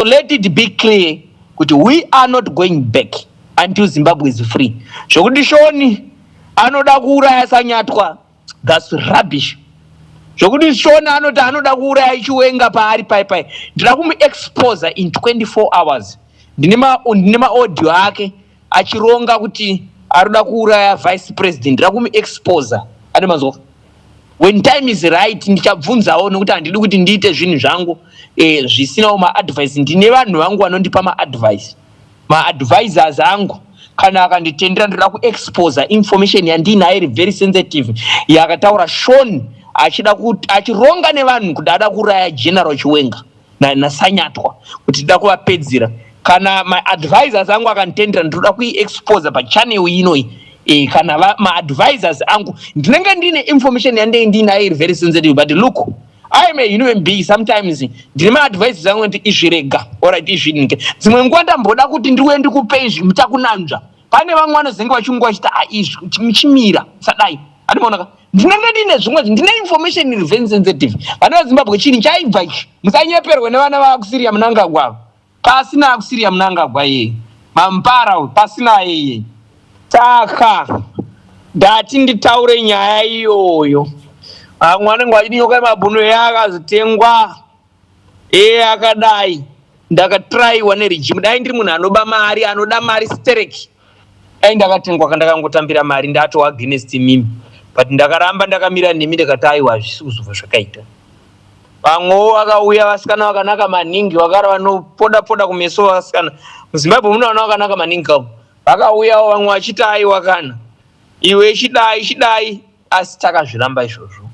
let it be clear kuti we are not going back until Zimbabwe is free. Zvokuti Shoni anoda kuuraya Sanyatwa, that's rubbish. Zvokuti Shoni anoti anoda kuuraya Chiwenga paari pai pai, ndinoda kumuexposa in 24 hours. Ndine maaudio ake achironga kuti arikuda kuuraya vice president. Ndinoda kumuexposa ane manzwa. When time is right, ndichabvunzawo, nekuti handidi kuti ndiite zvinhu zvangu zvisinawo maadvice. Ndine vanhu vangu vanondipa maadvice, maadvisors angu. Kana akanditendera, ndoda kuexposa information yandinayo iri very sensitive, yakataura Shon achida kuti, achironga nevanhu kuti ada kuuraya General Chiwenga naSanyatwa, kuti tida kuvapedzera. Kana maadvisors angu akanditendera, ndinoda kuiexposa pachannel inoi. Kana maadvisors angu, ndinenge ndine information yandenge ndinayo iri very sensitive. But look, I am a human being. Sometimes ndine maadvisors angu kuti izvi rega, alright, izvi dzimwe nguva ndamboda kuti ndiuye ndikupe izvi, mutakunanzva. Pane vamwe vanozenge vachunguva vachiti, "Ah, izvi muchimira sadai." Andimaonaka, ndinenge ndine zvimwe, ndine information iri very sensitive. Vana veZimbabwe, chinhu chaibva ichi, musanyeperwe nevana vakuSiriya Munangagwa. Pasina akuSiriya Munangagwa iyeye, mampara uyu, pasina iyeye. Saka ndati nditaure nyaya iyoyo. Vamwe vanenge vachiti Nyoka yemabhunu yakazotengwa, iye akadai. Ndakatraiwa neregime. Dai ndiri munhu anoba mari, anoda mari stereki, dai ndakatengwa, kandakangotambira mari, ndatova against mimi. But ndakaramba ndakamira nemi, ndikati aiwa, hazvisi kuzobva zvakaita. Vamwewo vakauya, vasikana vakanaka maningi, vakara vanopoda poda kumeso. Vasikana muZimbabwe mune vana vakanaka maningi kavo. Vakauyawo vamwe vachiti, "Aiwa, kana iwe chidai chidai," asi takazviramba izvozvo,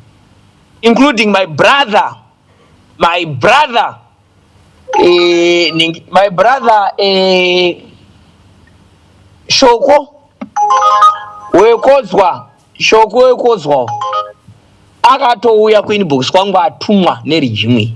including my brother, my brother my brother Shoko Wekodzwa. Shoko Wekodzwa akatouya kuinbox kwangu atumwa neregime.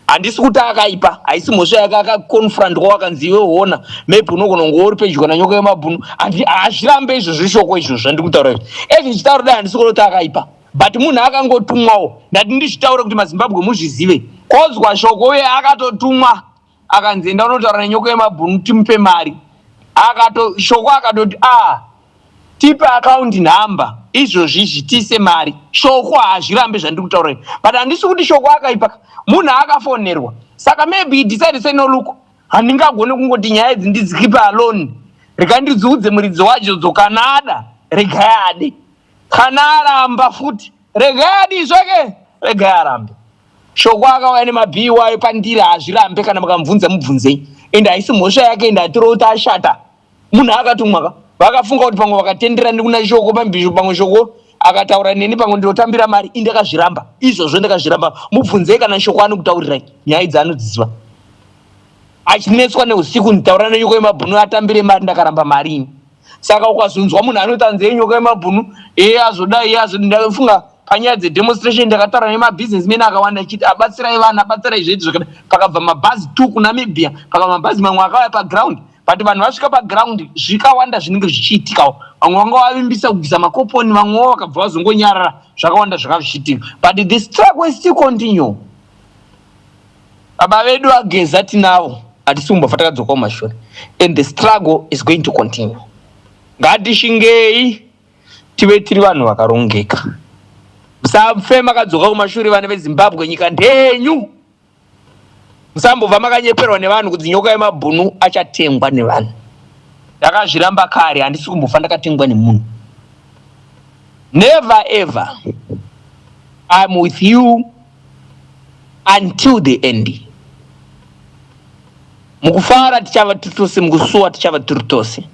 Handisi kuti akaipa, haisi mhosva yake. Akaconfrontwa, wakanzi, "Iwe hona, maybe unogona kunge uri pedyo naNyoka yemabhunu." Hazvirambe izvozvo Shoko, izvozvo zvandiri kutaura izvi. Ezvi ndichitaura dai, handisi kuona kuti akaipa, but munhu akangotumwawo. Ndati ndizvitaure kuti maZimbabwe muzvizive. Kozwa Shoko uye akatotumwa, akanzi, "Enda unotaura nenyoka yemabhunu, timupe mari." Akato Shoko akatoti, "A, tipe account number izvozvi izvi, tiise mari." Shoko hazvirambe zvandiri kutaura izvi, but handisi kuti Shoko akaipa. Munhu akafonerwa, saka maybe he decide, say, "No, look, handingagoni kungoti nyaya idzi ndidzikeepe alone. Rega ndidziudze muridzi wadzo. Kana ada, regai ade. Kana aramba futi, regai adi zvake, regai arambe." Shoko akauya nemabhii wayo pandiri, hazvirambe. Kana mukamubvunza, mubvunzei. Ende haisi mhosva yake, ende hatiro kuti ashata. Munhu akatumwa ka, vakafunga kuti pamwe vakatendera ndikuna Shoko pambisho, pamwe Shoko akataura neni, pamwe ndinotambira mari. Indakazviramba izvozvo, ndakazviramba. Mubvunzei kana Shoko anokutaurirai nyaya idzi, anodziziva. Achinetswa neusiku, nditaura nenyoka yemabhunu atambire mari, ndakaramba mari ini. Saka ukazonzwa munhu anoti anzei Nyoka yemabhunu, iye azodai, iye azodai, ndafunga panyaya dzedemonstration ndakataura nemabusinessmen akawanda achiti, "Abatsirai vanhu, abatsirai zveiti zvakadai." Pakabva mabhazi 2 kuNamibia, pakabva mabhazi mamwe akauya paground, but vanhu vasvika paground, zvikawanda zvinenge zvichiitikawo. Vamwe vanga vavimbisa kubvisa makoponi, vamwewo vakabva vazongonyarara. Zvakawanda zvanga zvichiitika, but the struggle is still continue. Baba vedu vageza tinavo, hatisi kumbofa takadzoka kumashure, and the struggle is going to continue. Ngatishingei, tive tiri vanhu vakarongeka. Musafe makadzoka kumashure, vana veZimbabwe. Nyika ndenyu. Musambobva makanyeperwa nevanhu kuti Nyoka yemabhunu achatengwa nevanhu. Ndakazviramba kare, handisi kumbofa ndakatengwa nemunhu, never ever. I'm with you until the end. Mukufara tichava tiri tose, mukusuwa tichava tiri tose.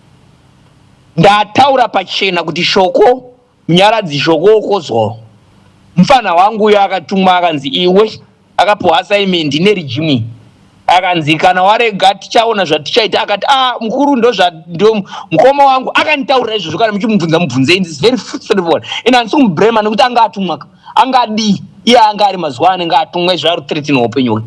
Ndataura pachena kuti Shoko, Munyaradzi Shoko Okozwa, mufana wangu uyo akatumwa, akanzi iwe, akapiwa assignment neregime, akanzi, "Kana warega, tichaona zvatichaita." Akati, "A, mukuru, ndo mukoma wangu akanditaurira izvozvo. Kana muchimubvunza, mubvunzei." It's very straightforward. Ende handisi kumublame nekuti anga atumwa, angadii iye anga ari mazuva anenge atumwa izvo, ari threaten upenyu hwake.